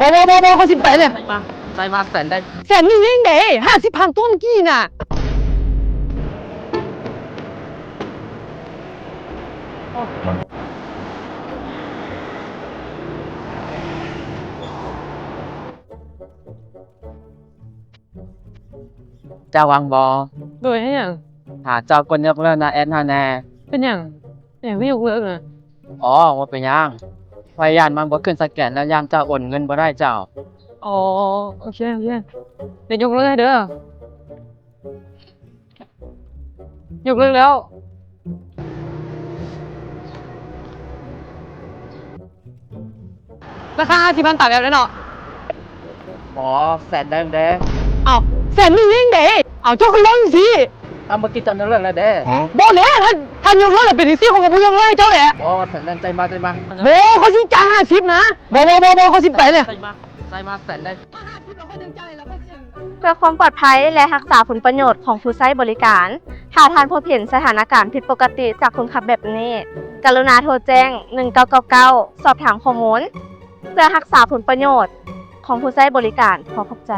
ບໍ່ ບໍ່ ບໍ່ ບໍ່ ຂ້ອຍຊິໄປແລ້ວ. ຈ່າຍມາ ຈ່າຍມາແສນໄດ້. ແສນໜຶ່ງເອງເດ້ ຫ້າສິບພັນຕົວະກີ້ນະ. ເຈົ້າວ່າງບໍ່? ໂດຍ ເຮັດຫຍັງ? ຫາເຈົ້າກົດຍົກເລີກໜ້າແອັບເຮົາແດ່. ເປັນຫຍັງ? ເປັນຫຍັງຄືຍົກເລີກນະ? ອໍ ບໍ່ເປັນຫຍັງ. ຂ້ອຍຢ້ານມັນບໍ່ຂຶ້ນສະແກນ ແລ້ວຢ້ານເຈົ້າໂອນເງິນບໍ່ໄດ້ເຈົ້າ. ອໍ ໂອເຄ ໂອເຄ. ດຽວຍົກເລີກໃຫ້ເດີ. ຍົກເລີກແລ້ວ. ລາຄາຫ້າສິບພັນຕາມແອັບເດ້ເນາະ. ອໍ ແສນໜຶ່ງເດ້. ເອົ້າ ແສນໜຶ່ງເອງເດ້. ເອົ້າ ເຈົ້າຄືເວົ້າຈັ່ງຊີ້? ເອົາ ເມື່ອກີ້ເຈົ້າຍົກເລີກແລ້ວເດ້. ບໍ່ແຫຼະ ທ່ານ ທ່ານຍົກເລີກແລ້ວເປັນຈັ່ງຊີ້ ຂ້ອຍກໍບໍ່ຍົກເລີກໃຫ້ເຈົ້າແຫຼະ. ອໍ ແສນໜຶ່ງ ຈ່າຍມາ ຈ່າຍມາ. ໂອ້ ຂ້ອຍຊິຈ່າຍຫ້າສິບນະ. ບໍ່ ບໍ່ ບໍ່ ບໍ່ ຂ້ອຍຊິໄປແລ້ວ. ຈ່າຍມາ ແສນໜຶ່ງ. ເພື່ອຄວາມປອດໄພ ແລະ ຮັກສາຜົນປະໂຫຍດຂອງຜູ້ໃຊ້ບໍລິການ, ຖ້າທ່ານພົບເຫັນສະຖານະການຜິດປົກກະຕິຈາກຄົນຂັບແບບນີ້ ກະລຸນາໂທແຈ້ງ ໜຶ່ງເກົ້າເກົ້າເກົ້າ ສອບຖາມຂໍ້ມູນ ເພື່ອຮັກສາຜົນປະໂຫຍດຂອງຜູ້ໃຊ້ບໍລິການ. ຂໍຂອບໃຈ.